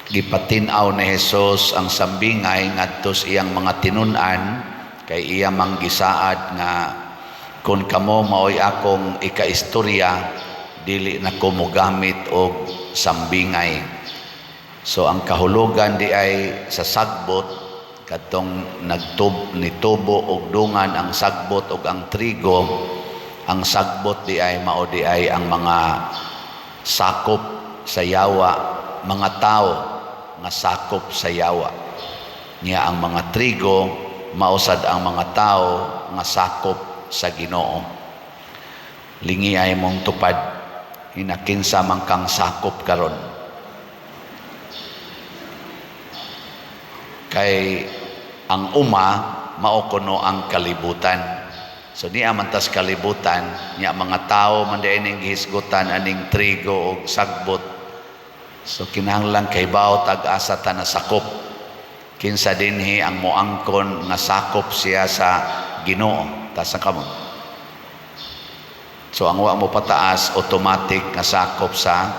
Gipatin-aw ni Jesus ang sambingay ngadto sa iyang mga tinun-an kay iya mang gisaad nga kung kamo maoy akong ikaistorya, dili na ko mogamit og sambingay. So ang kahulugan di ay sa sagbot, kadtong nagtub nitubo og dungan ang sagbot og ang trigo. Ang sagbot di ay mao di ay ang mga sakop sa yawa, mga tao nga sakop sa yawa. Niya ang mga trigo mao sad ang mga tao nga sakop sa Ginoo. Lingi ay mong tupad, hinakinsa man kang sakop karon. Kay ang uma mao kuno ang kalibutan. So niya man tas kalibutan, niya mga tao man di ning gihisgutan aning trigo og sagbot. So kinahanglan kay baw tag-asa ta nasakop. Kinsa dinhi ang moangkon nga sakop siya sa Ginoo? Taas ang kamot. So ang wa mo pataas, automatic nga sakop sa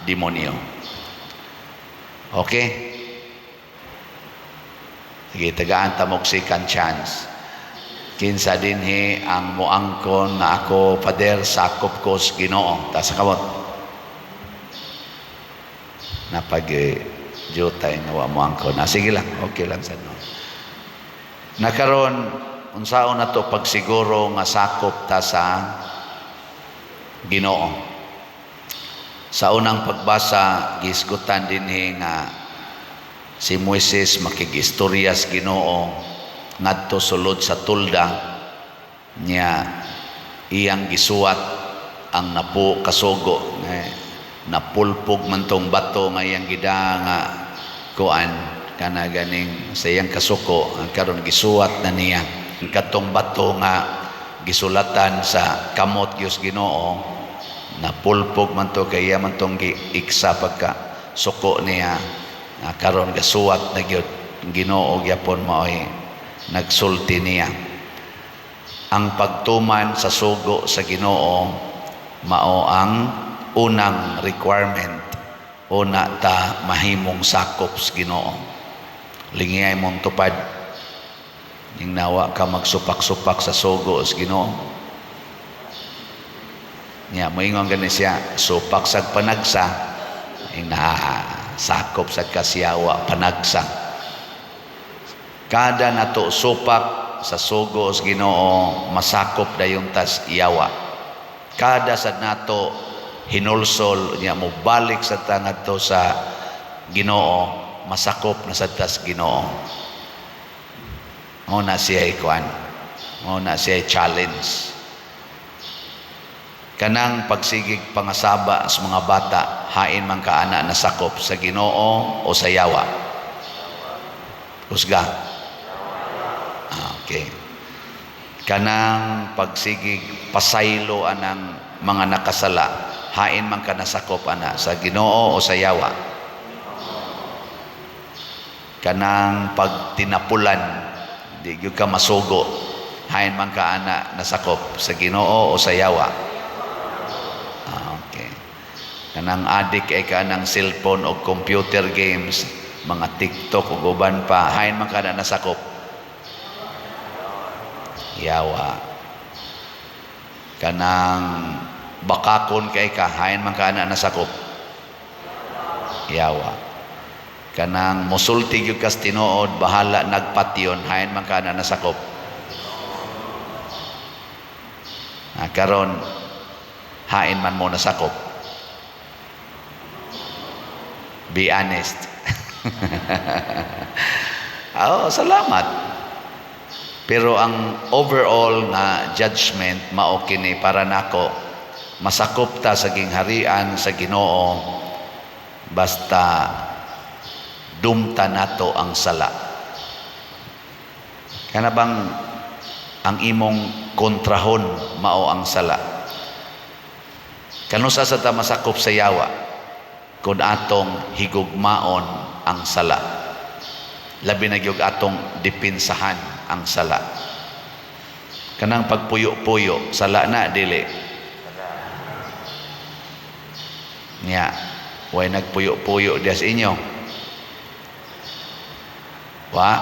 demonyo. Okay? Sige, tagaan ta mog second chance. Kinsa dinhi ang moangkon nga ako, Father, sakop ko sa Ginoo? Taas ang kamot. Napag jutay nga wa moangkon. Ah, sige lang, okay lang sa no. Nakaron, unsaon na to pagsiguro nga sakop ta sa Ginoo? Sa unang pagbasa, gisgutan dinhi nga si Moises makigistorya sa Ginoo ngadto sulod sa tulda niya, iyang gisuwat ang napo kasugo, eh, napulpog man tong bato nga iyang gida nga kuan kana ganing sa iyang kasuko. Karon gisuwat na niya katong bato nga gisulatan sa kamot Dios Ginoo. Napulpog man to kay iya man tong giiksa pagka suko niya. Karon gasuwat na gyud, Ginoo gyapon maoy nagsulti niya. Ang pagtuman sa sugo sa Ginoo mao ang unang requirement una ta mahimong sakop sa Ginoo. Lingiyay mong tupad ning nawa ka magsupak-supak sa sugo sa Ginoo. Nya moingon gani siya, supak sag panagsa, ing sakop sa kasyawa panagsa. Kada nato supak sa sugo sa Ginoo, masakop dayon tas yawa. Kada sad nato hinulsol nya mo balik sa tangadto sa Ginoo, masakop na sad tas Ginoo. Mao na siya ikuan, mao na siya challenge. Kanang pagsigig pangasaba sa mga bata, hain man ka ana nasakop sa Ginoo o sa yawa? Husga. Ah, okay. Kanang pagsigig pasaylo anang mga nakasala, hain man ka nasakop ana, sa Ginoo o sa yawa? Kanang pagtinapulan, di gyud ka masugo, hain man ka ana nasakop, sa Ginoo o sa yawa? Ah, okay. Kanang adik ay ka ng cellphone o computer games, mga TikTok o uban pa, hain man ka na nasakop? Yawa. Kanang bakakon kay ka, hain man ka na nasakop? Yawa. Kanang musulti gyud kas tinuod, bahala nagpatyon, hain man ka na nasakop? Ah, karon hain man mo nasakop? Be honest. Oh, salamat. Pero ang overall nga judgment mao kini para nako: masakop ta sa gingharian sa Ginoo basta dumta nato ang sala. Kana bang ang imong kontrahon mao ang sala. Kanusa sa ta masakop sa yawa kung atong higugmaon ang sala? Labi na gyud atong dipinsahan ang sala. Kanang pagpuyo-puyo, sala na dili? Nya, way nagpuyo-puyo diya sa inyo? Wa.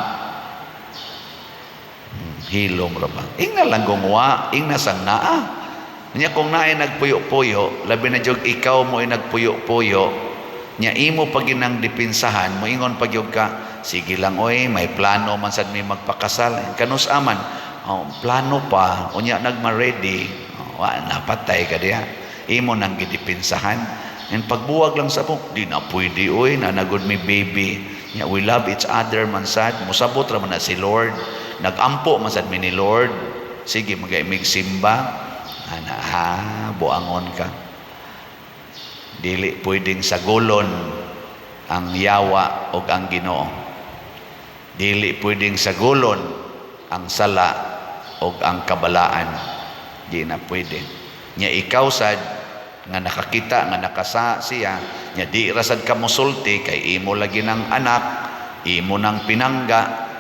Hilom ra ba? Ingna lang kung wa, ingna sang naa. Nya kung naay nagpuyo-puyo, labi na jud ikaw mo ay nagpuyo-puyo, nya imo pa ginang dipinsahan, moingon pa gyud ka, "Sige lang oy, may plano man sad mi magpakasal." Kanus aman, oh, plano pa, unya nagma-ready, oh, wa, napatay ka diha. Imo nang gidipinsahan. And pagbuwag lang sa mo, "Di na pwede oy, nanagod mi baby." Nya we love each other man sad, musabot ra man na si Lord. Nagampo man sad mi ni Lord. Sige, magaimig simba. Ana, ha, buangon ka. Dili pwedeng sagulon ang yawa o ang Ginoo. Dili pwedeng sagulon ang sala o ang kabalaan. Di na pwede. Nya ikaw sad nga nakakita nga nakasa siya, nya di ra sad ka mosulti kay imo lagi ng anak, imo nang pinangga,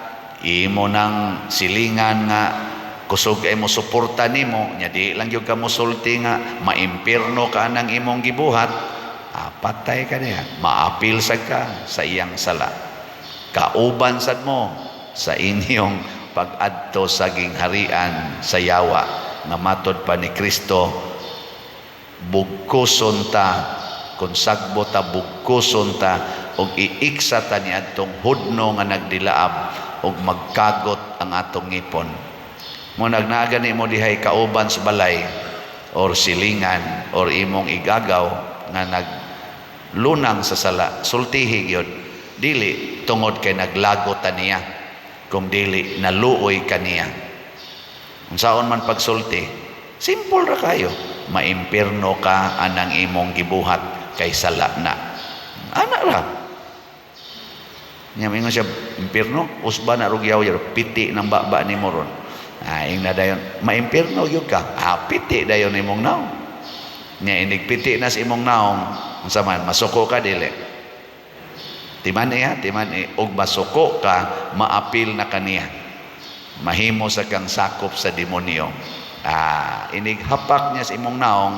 imo nang silingan nga kusog ay mo suporta nimo, nya di lang gyud ka mosulti nga maimpirno ka nang imong gibuhat, ah, patay ka niya. Maapil sad ka sa iyang sala. Kauban sad mo sa inyong pag-adto sa gingharian sa yawa nga matod pa ni Kristo, bugkuson ta kung sagbo ta, bugkuson ta og iiksa ta ni adtong hudno nga nagdilaab og magkagot ang atong ngipon mo. Nagnaaga nimo dihay kauban sa balay or silingan or imong igagaw nga naglunang sa sala, sultihi gyud, dili tungod kay naglagot ta niya, kung dili naluoy kaniya. Unsaon man pagsulti, simple ra kayo: "Maimpirno ka anang imong gibuhat kay sala na." Ana ra. Nya mingon siya, "Impirno, usba na rugyaw yaro, piti ng baba ni mo ron." Ah, ingna dayon, "Maimpirno gyud ka." Ah, piti dayon imong naong. Nya inig piti na sa imong naong, unsa man, masuko ka dili? Timan iya, timan i, og masuko ka, maapil na kaniya. Mahimo sa kang sakop sa demonyo. Ah, inig hapak niya sa imong naong,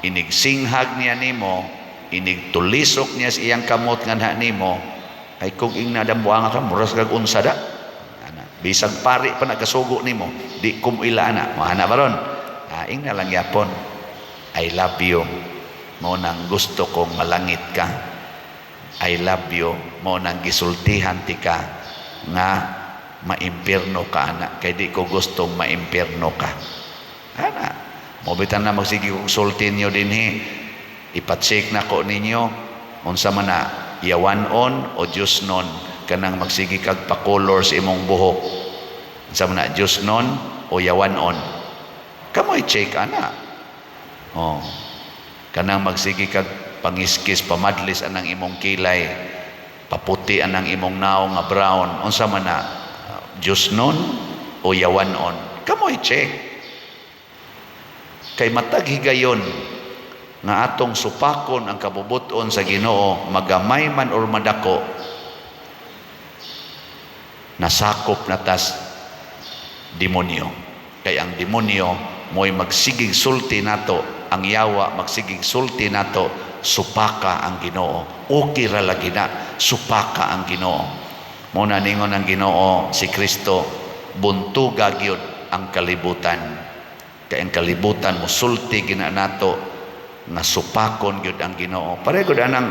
inig singhag niya nimo, inig tulisok niya sa iyang kamot nga na nimo, ay kung ing nadambuanga ka, muras kag unsa da. Ana, bisag pari pa nagkasugo nimo, di kum ila ana, mahana ba ron? Ah, ing na lang yapon. "I love you. Mo nang gusto kong malangit ka. I love you. Mo nang gisultihan ti ka nga maimpirno ka ana kay di ko gustong maimpirno ka." Ana, mo bitan na magsige kog sulti niyo dinhi. Ipatsik na ko ninyo unsa man na, yawan-on o Diyos non, kanang magsige kag pa-color sa imong buhok. Unsa man na, Diyos non o yawan-on? Kamoy check ana. Oh. Kanang magsige kag pangiskis, pamadlis anang imong kilay, paputi anang imong naong nga brown, unsa man na, Diyos non o yawan-on? Kamoy check. Kay matag higayon nga atong supakon ang kabubuton sa Ginoo, magamay man or madako, nasakop na tas demonyo. Kay ang demonyo mo'y magsigig sulti nato, ang yawa magsigig sulti nato, "Supaka ang Ginoo. Okay ra lagi na, supaka ang Ginoo." Mo na ningon ang Ginoo si Kristo, buntuga gyud ang kalibutan. Kay ang kalibutan mosulti gina nato nga supakon gyud ang Ginoo. Pareho gud anang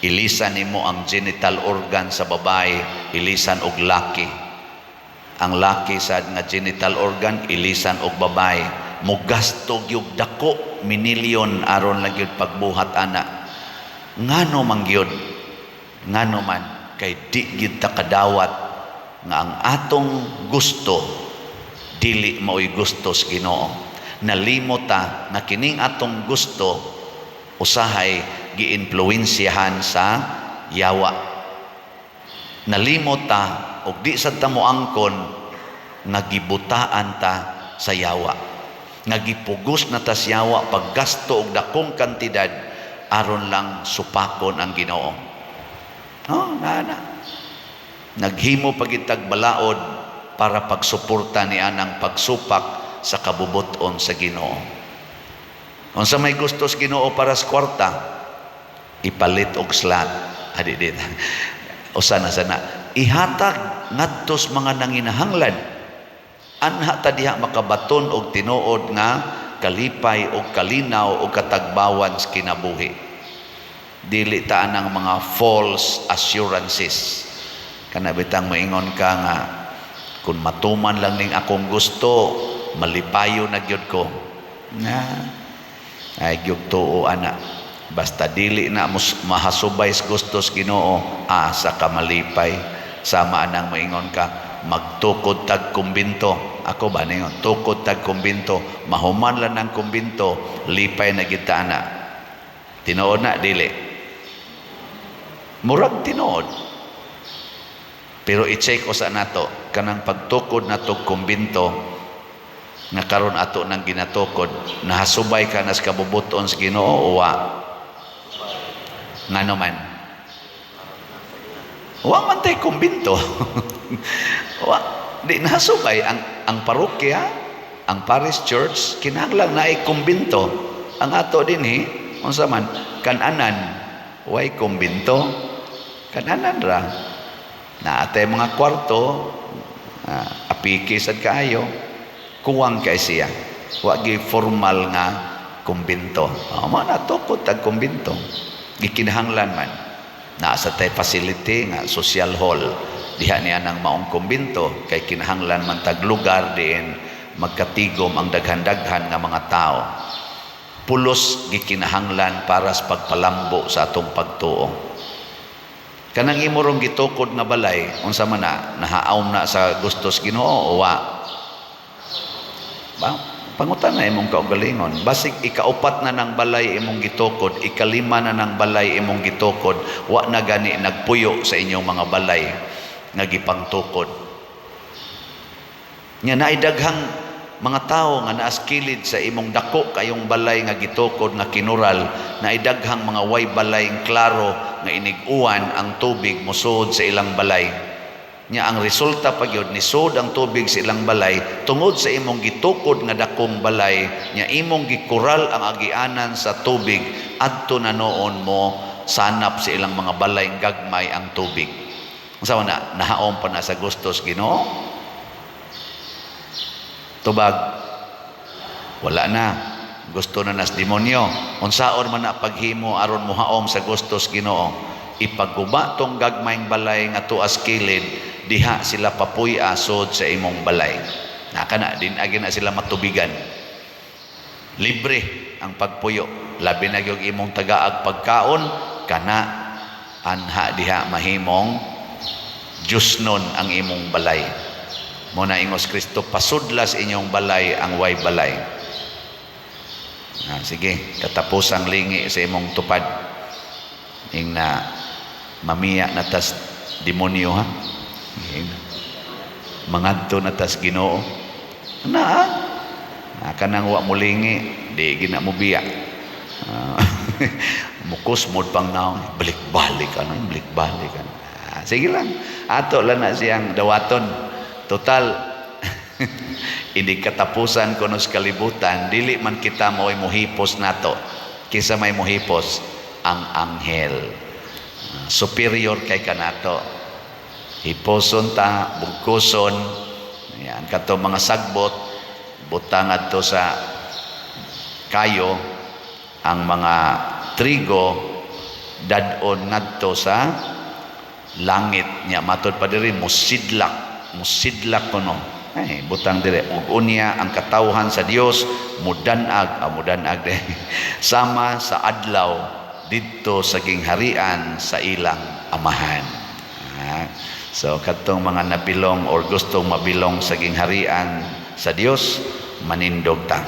ilisan nimo ang genital organ sa babae, ilisan og laki. Ang laki sad nga genital organ, ilisan og babae. Mugasto gyud dako minilyon aron lang gyud pagbuhat ana. Ngano man gyud? Ngano man kay di gyud ta kadawat nga ang atong gusto dili mao'y gusto sa Ginoo. Nalimot ta nga kining atong gusto usahay giinfluensyahan sa yawa. Nalimot ta og di sad ta moangkon nga gibutaan ta sa yawa. Nga gipugos na ta sa yawa paggasto og dakong kantidad aron lang supakon ang Ginoo. Oh, na na. Naghimo pagitag balaod para pagsuporta ni anang pagsupak sa kabubuton sa Ginoo. Unsa may gusto sa Ginoo para sa kwarta? Ipalit og slot. Adi di. Usa na sana. Ihatag ngadto sa mga nanginahanglan. Anha ta diha makabaton og tinuod nga kalipay og kalinaw og katagbawan sa kinabuhi. Dili ta anang mga false assurances. Kana bitang moingon ka nga kung matuman lang ning akong gusto, malipayo na gyud ko. Nga ay gyud tuo ana. Basta dili na mahasubay sa gusto sa Ginoo, asa ka malipay? Sama anang moingon ka, magtukod tag kumbinto. Ako ba ningon, tukod tag kumbinto, mahuman lang ng kumbinto, lipay na gyud ta ana. Tinuod na dili? Murag tinuod. Pero i-check usa nato kanang pagtukod nato kumbinto nga karon ato nang ginatukod, nahasubay ka nas kabubuton sa Ginoo o wa? Ngano man? Wa man tay kumbinto. Wa di nahasubay ang parokya, ang parish church kinahanglan naay kumbinto. Ang ato dinhi unsa man? Kananan, way kumbinto. Kananan ra. Naa tay mga kwarto, apiki sad kaayo, kuwang kay siya. Wa gi formal nga kumbinto. Oh, mao na tukod tag kumbinto. Gikinahanglan man. Naa sa tay facility nga social hall. Diha niya nang maong kumbinto kay kinahanglan man tag lugar diin magkatigom ang daghan-daghan nga mga tao. Pulos gikinahanglan para sa pagpalambo sa atong pagtuo. Kanang imo rong gitukod nga balay, unsa man na, nahaom na sa gustos Ginoo o wa? Ba, pangutan na imong kaugalingon. Basig ikaupat na ng balay imong gitukod, ikalima na ng balay imong gitukod, wa na gani nagpuyo sa inyong mga balay nga gipangtukod. Nya naay daghang mga tawo nga naas kilid sa imong dako kayong balay nga gitukod nga kinural, naay daghang mga way balay, klaro nga inig-uwan ang tubig mosud sa ilang balay. Nya ang resulta pa gyud, nisud ang tubig sa ilang balay tungod sa imong gitukod nga dakong balay, nya imong gikural ang agianan sa tubig adto na noon mo sanap sa ilang mga balay gagmay ang tubig. Unsa man na, nahaom pa na sa gustos Ginoo? Tubag, wala na. Gusto na nas demonyo. Unsaon man na paghimo aron mohaom sa gustos Ginoo? Ipagguba tong gagmayng balay nga tuas kilid, diha sila papuy-a sud sa imong balay. Na kana din agi na sila matubigan. Libre ang pagpuyo. Labi na gyud imong tagaag pagkaon kana anha diha mahimong Diyos nun ang imong balay. Mo na ingos Kristo, pasudlas inyong balay ang way balay. Ah, sige, katapusang lingi sa imong tupad. Ing na mamiya na tas demonyo ha. Ing mangadto na tas Ginoo. Na ah. Ah, kanang wa mo lingi, di gina mo biya. Ah, mukusmod pang naong, balik-balik ano, balik-balik ano. Ah, sige lang. Ato lang na siyang dawaton. Total, hindi katapusan kuno sa kalibutan, dili man kita mo'y muhipos nato. Kinsa may muhipos? Ang anghel. Ah, superior kay kanato. Hiposon ta, bugkuson, yan, kato mga sagbot, butang adto sa kayo, ang mga trigo, dadon ngadto sa langit nya. Matod pa diri, musidlak, musidlak kuno. Ay butang dire ug unya ang katawhan sa Dios mudanag, ah, mudanag de sama sa adlaw didto sa gingharian sa ilang amahan. Ah, so kadtong mga nabilong or gustong mabilong sa gingharian sa Dios, manindog ta.